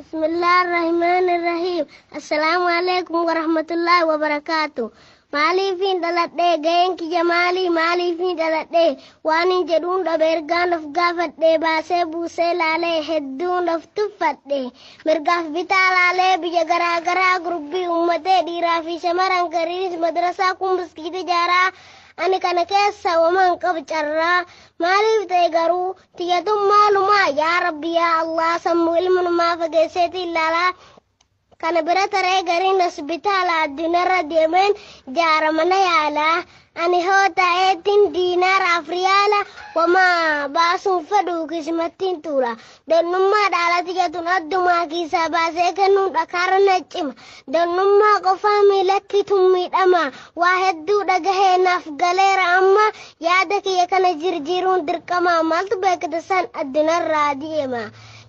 Bismillahirrahmanirrahim. Assalaamu alaikum warahmatullahi wabarakaatu. Maaliifin dhaladhee ga'een kiyya maalii maaliifin dhaladhee waan hin jedhuun dhabe ergaan of gaafadhee baasee buusee laalee hedduun of tuffadhe mirgaaf bitaa laalee biyya garaagaraa gurbii uummatee dhiiraa fi shamaran gariinis madrasaa kun miskiita ijaaraa ani kana keessa waman qabu carraa maaliif ta'e garuu tiyyatun maalumaa yaa rabbi yaa allah sammuu ilma namaa fageesseetiin ilaalaa kana bira taree gariin hospitaala addunyaarra deemeen jaara mana yaalaa ani hoo ta'eetiin diinaaraaf riyaala wamaa baasuun fedhu kismattiin tuula donnummaa dhaala tiyyatun addumaa kiisaa baasee kennuun dhakaarra na cima donnummaa qofaa miilakki miidhama waa hedduu dhagahee naaf galeera amma yaada kiyya kana jirjiiruun dirqama maaltu beekata san addunyaarraa deema.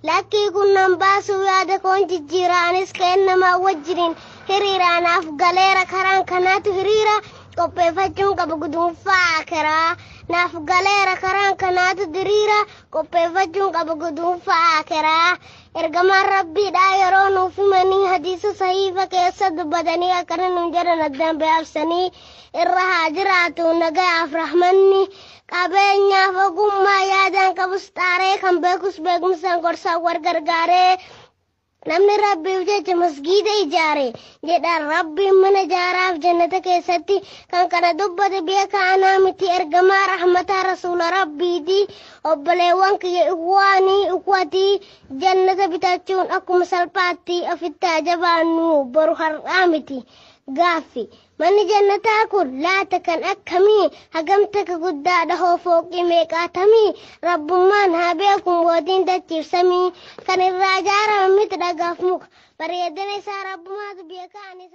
Lakkii kun nan baasuu yaada koon jijjiiraanis kennamaa wajjiniin hiriira naaf galeera karaan kanaatu hiriira qopheeffachuun qaba guduunfaa karaa naaf galeera karaan kanaatu diriira qopheeffachuun qaba guduunfaa karaa ergamaan rabbiidha yeroo nuuf himanii hadiisa sahiifa keessa dubbatanii akkana nuun jedhan addaan beeksisanii irra haa jiraatu nagayaaf rahmanni qabeenyaaf ogummaa yaadaan qabus xaaree kan beekus beekumsaan gorsaan war gargaaree namni rabbiif jecha masgiida ijaare jedhan rabbiin mana ijaaraaf jannata keessatti kan kana dubbate beeka anaa miti ergamaa rahmataa rasuula rabbiiti obboleewwan kiyya ikwaanii ikwatii jannata bitachuun akkuma salphaatti ofitti ajabaannu boru har'aa miti gaaffi manni jannataa kun laata kan akkamii hagam takka guddaa dhahoo fooqii meeqaatamii rabbummaan haa beeku mootiin dachiifsamii kan irraa ijaarame miti dhagaaf muka bareedina isaa rabbumaatu beeka ani.